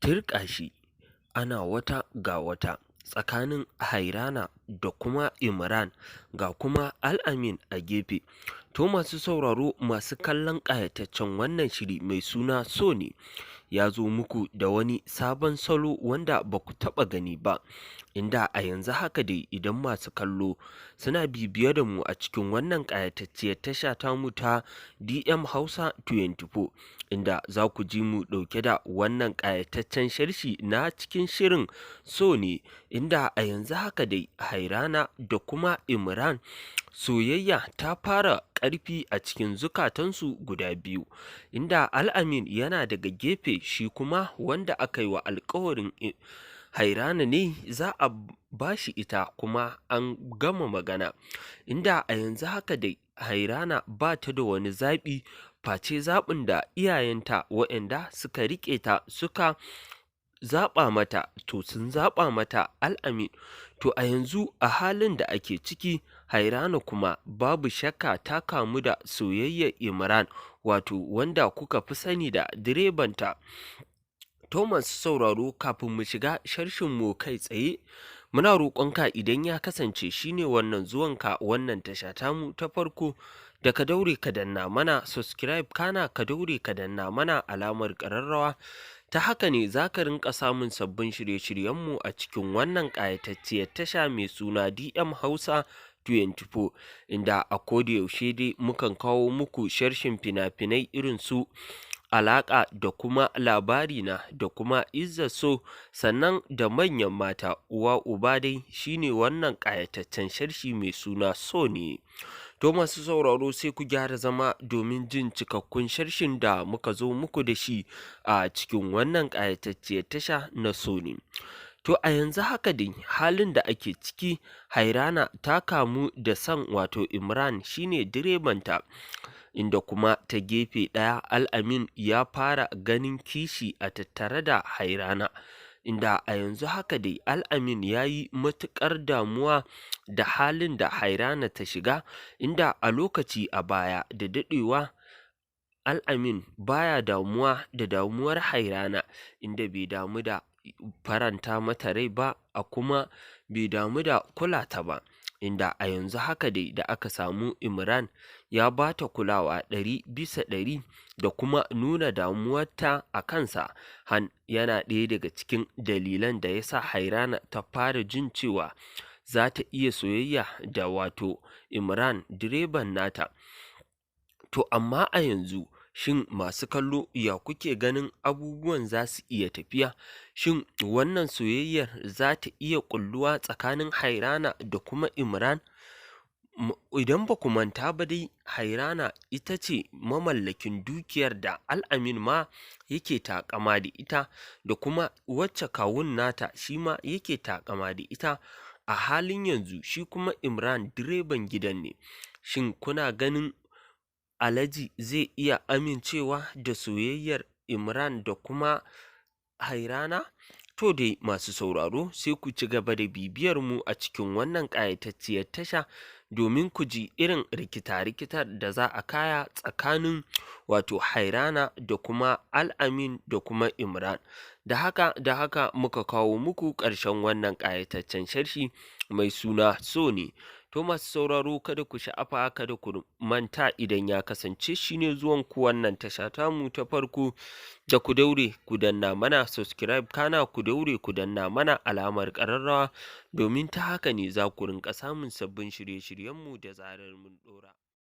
Tirƙashi, ana wata ga wata tsakanin Hairana da kuma Imran, ga kuma Al'amin a gefe. To masu sauraro, masu kallon ƙayataccen wannan shiri mai suna So ne ya zo muku da wani sabon salo wanda ba ku taɓa gani ba, inda a yanzu haka dai idan masu kallo suna bibiye da mu a cikin wannan ƙayatacciyar tasha tamu ta DM Hausa 24, inda za ku ji mu ɗauke da wannan ƙayataccen sharshi na cikin shirin So ne, inda a yanzu haka dai Hairana da kuma Imran soyayya ta fara ƙarfi a cikin zukatansu guda biyu, inda Al'amin yana daga gefe, shi kuma wanda aka yi wa alkawarin Hairana ne za a ba shi ita, kuma an gama magana, inda a yanzu haka dai Hairana ba ta da wani zaɓi face zaɓin da iyayenta waɗanda suka riƙe ta suka zaɓa mata. To sun zaɓa mata Al'amin. To a yanzu a halin da ake ciki, Hairana kuma babu shakka ta kamu da soyayyar Imran, wato wanda kuka fi sani da direbanta. To masu sauraro, kafin mu shiga sharshin mu kai tsaye, muna roƙonka idan ya kasance shine wannan zuwanka wannan tasha tamu ta farko, da ka daure ka danna mana subscribe, kana ka daure ka danna mana alamar ƙararrawa. Ta haka ne za ka rinƙa samun sabbin shirye-shiryenmu a cikin wannan ƙayatacciyar tasha mai suna DM Hausa 24, inda a yaushe dai mukan kawo muku sharshin fina-finai irin su Alaƙa da kuma Labarina da kuma Izzar So, sannan da Manyan Mata, uwa uba dai shine wannan ƙayataccen sharshi mai suna So ne. To masu sauraro, sai ku gyara zama domin jin cikakkun sharshin da muka zo muku da shi a cikin wannan ƙayatacciyar tasha na So ne. To a yanzu haka dai halin da ake ciki, Hairana ta kamu da son wato Imran, shine direbanta, inda kuma ta gefe ɗaya Al'amin ya fara ganin kishi a tattare da Hairana, inda a yanzu haka dai Al'amin ya yi matuƙar damuwa da halin da Hairana ta shiga, inda a lokaci a baya da daɗewa Al'amin baya damuwa da damuwar Hairana, inda bai damu da faranta mata rai ba, a kuma bai damu da kula ta ba, inda a yanzu haka dai da aka samu Imran ya ba ta kulawa 100% da kuma nuna damuwarta a kansa, han yana ɗaya daga cikin dalilan da ya sa Hairana ta fara jin cewa za ta iya soyayya da wato Imran direban nata. To amma a yanzu, shin masu kallo, ya kuke ganin abubuwan za su iya tafiya? Shin wannan soyayyar za ta iya ƙulluwa tsakanin Hairana da kuma Imran? Idan ba ku manta ba dai, Hairana ita ce mamallakin dukiyar da Al'amin ma yake taƙama da ita, da kuma wacce kawun nata shi ma yake taƙama da ita a halin yanzu, shi kuma Imran direban gidan ne. Shin kuna ganin Alhaji zai iya amincewa da soyayyar Imran da kuma Hairana? To dai masu sauraro, sai ku ci gaba da bibiyar mu a cikin wannan ƙayatacciyar tasha domin ku ji irin rikita-rikitar da za a kaya tsakanin wato Hairana da kuma Al'amin da kuma Imran. Da haka muka kawo muku ƙarshen wannan ƙayataccen sharshi mai suna So ne. To masu sauraro, kada ku sha'afa, kada ku manta, idan ya kasance shine zuwan ku wannan tasha tamu ta farko, da ku daure ku danna mana subscribe, kana ku daure ku danna mana alamar ƙararrawa, domin ta haka ne za ku rinƙa samun sabbin shirye-shiryenmu da zarar mun ɗora.